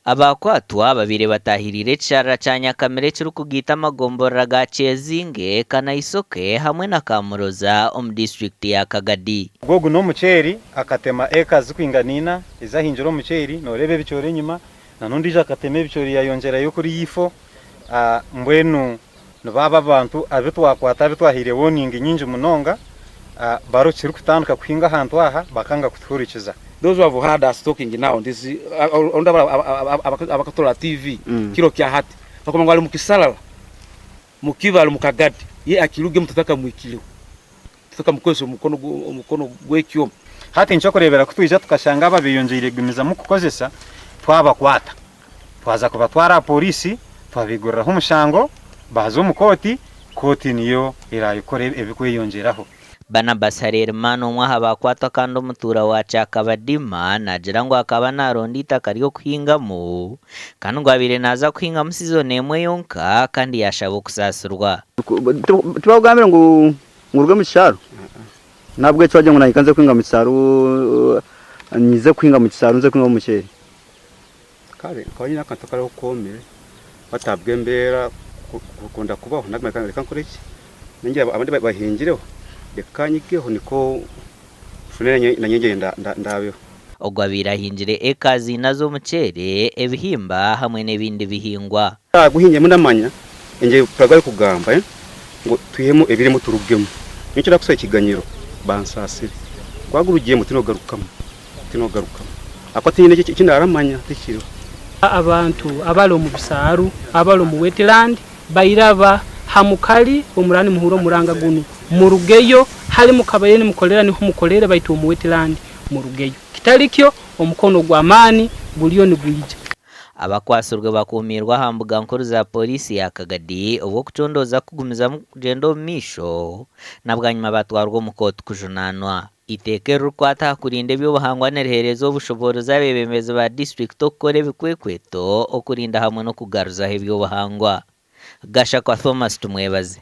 Abakwatwa babaire batahiriire ekisharara kya Nyakamira ekirikugaita amagomborora ga Kyezinge, Kanaisoke hamwe na Kamuroza omu disiturikiti ya Kagadi. Ogu n'omuceeri akatema eka zirikwingana ina ezi ahingire omuceeri nooreeba ebicoori enyima na n'ondiijo akatema ebicoori yayongyerayo kuriya ifo mbwenu nibo abo abantu abu twakwata abu twahaire warning nyingi munonga barikutandika kuhinga ahantu aha bakanga kutuhurikiza. Those who have heard us talking now this ondi abakaturora TV kiro kya hati bakumanya ngu ari mukisarara mukibare mukagadi ye akirugemu tutakamwikireho tutakamukozesa omukono omukono gw'ekyoma. Hati nikyokurebera ku twija tukashanga aba beyongyeire kugumizamu kukozesa twabakwata twaza kubatwara aha poriisi twabaiguriraho omushango baaza omu kooti, kooti niyo eraakore ebirikweyongyeraho. Barnabas Harerimana omwe aha bakwatwa kandi omutuura wa Kyakabadima naagira ngu akaba naronda eitaka ry'okuhingamu kandi ngu abaire naaza kuhingamu sizoni emwe yonka kandi yaashaba okusaasirwa. Tibakugambire ngu oruge omu kishaaro? N'ahabw'ekyo wagira ngu naanye ka nze kuhinga omu kishaaro, nyize kuhinga omu kishaaro nze kuhingamu omuceeri. Kare nkaba nyine akantu akariho koomire batabwa embeera kukunda kubaho naguma reka nkore ki ningira abandi bahingireho reka nyigeho nikwo nfune nanye ngyende ndabeho. Ogu abaire ahingire eka ina z'omuceeri, ebihimba hamwe n'ebindi bihingwa. Guhingiremu ndamanya engye puraga arikugamba ngu twihemu ebirimu turugemu nikyo ndakusaba ekiganyiro bansaasire gwagurugyemu tinogarukamu. Tinogarukamu ahakuba tihaine eki ndaaramanya tikiriho. Abantu abali omu bisaaru, abali omu wetland bairaba ha mukali omuraba nimuhurra omuranga gunu, murugeyo, hali mukabaire nimukolera niho mukolere baitu omu wetland murugeyo. Kitali kyo, omukono ogw'amaani guliyo nigwija. Abakwatsirwe bakuumiirwe aha mbuga nkuru za Pooriisi ya Kagadi obwo okucondooza kugumizamu kugyenda omu maisho na bwanyima batwarwa omu kooti kujunaanwa. Eiteeka eririkukwata aha kurinda eby'obuhangwa niriheereza obushoboorozi abeebembezi ba disiturikiti okukora ebikwekweto okurinda hamwe n'okugaruzaho eby'obuhangwa. Gashakwa Thomas Tumwebaze.